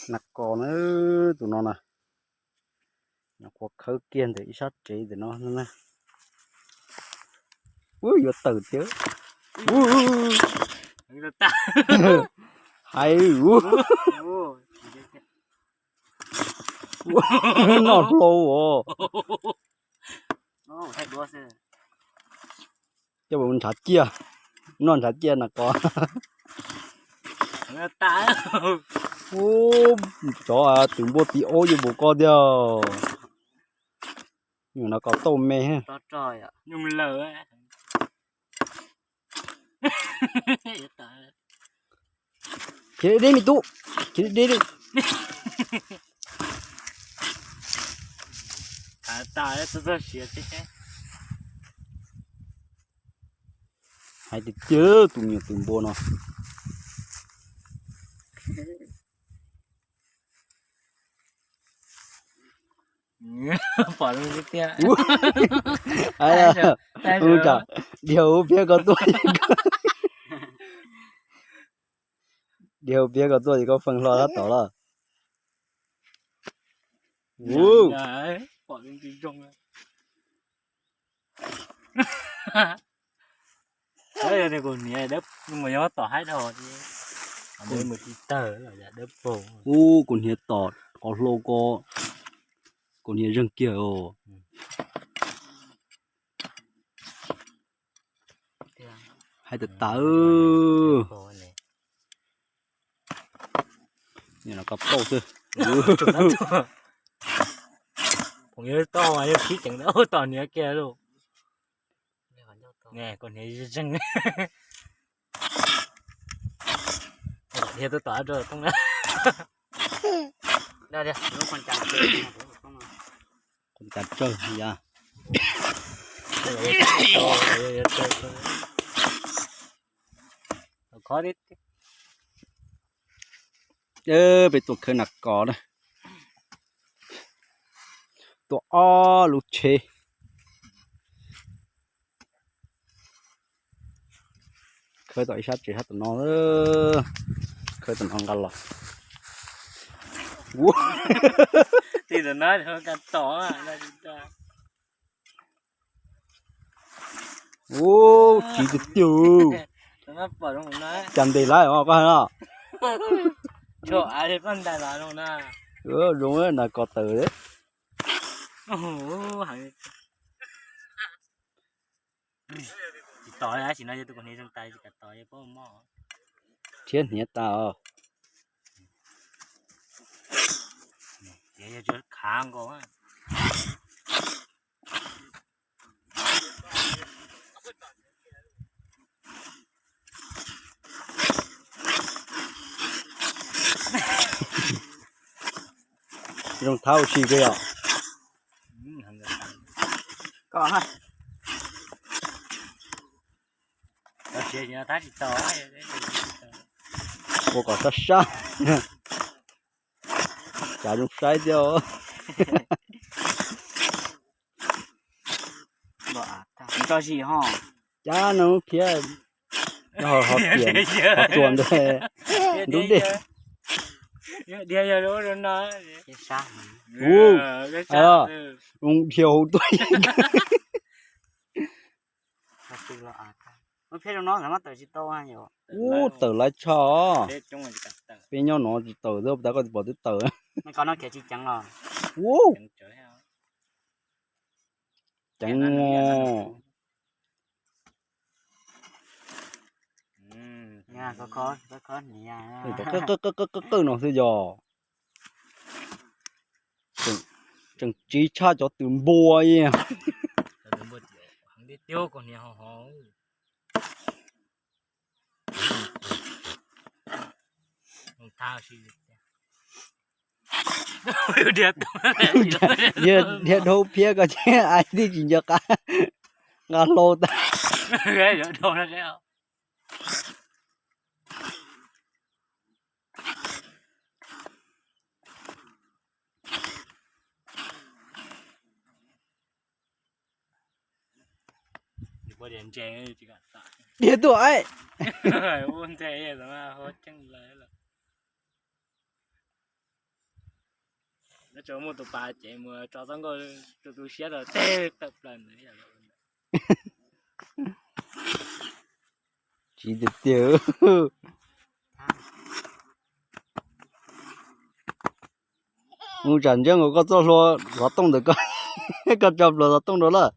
Nas kos na, tus no na, nyuam qhuav khawb kiag ntawm ib sab tsev ntawm no na. Ub, yuav tawm tiag. Hais ub, noj hlau os. Coj mus nrhav ciaj, noj nrhav ciaj nas kos. Ub, tsov twm npua tiv aub yuav npaum ko tiag. Nyuam nas kos tauj me. Khiav deb deb me tub, khiav deb deb. Hais tiag tiag tus me nyuam twm npua no. Pom zoo tiag. Ub, dhia hauv phiab ko tuaj, dhia hauv phiab ko tuaj ces koj feej hlo tab tom los. Ub, kuv hniav, kuv hniav tom haib dhau, ub, kuv hniav tom qhov hlua ko, kuv hniav zeeg kiag os. Hais tawv tawv. Nim no koj tauj xwb. Phoom yog tauj mas yog khib ceev ntawd tom hniav kiag lauj. Koj hniav zeeg. Yog tus tom rau thooj na. Qhov cas tsawg ya. Peb tuaj khawb nas kos na. Tuaj ob lub tsheb. Khawb tom ib sab tsev sab tom no, khawb tom no nqa los. Ub, tsiv tiag tiag. Cas ntes lawm os koj hais no. Zoo nas kos tawm. Rhiab hniav tas os. Zoo thab ua si kawg yom. Ua kom sab sab, cas zoo saib thiab. Tso zis ho. Cab no khiav, ho tias ho txuas ntawd ntub dej. Ub, dhia hauv tuaj. Ub, tawm laiv tshaj os. Peb nyob no tsis tawm thiab, tas koj tsis pom twb tawm. Ub, ceev os. Qawj qawj no xwb yog. Tseem tsiv tshaj cov twm npua. Dhia dhau phiab ko ces ai twb tsis nco qab, nqa hlau tag. Dhia tuaj aib. Muaj tus pas ces mus tso txoj nkauj tu tu siab rau teg tawm plaws ntawd. Tsis tiag tiag. Mus tsam ntseeb nkaus koj txoj hlua xov tooj ntawm koj, koj tso plaws xov tooj rau lawm.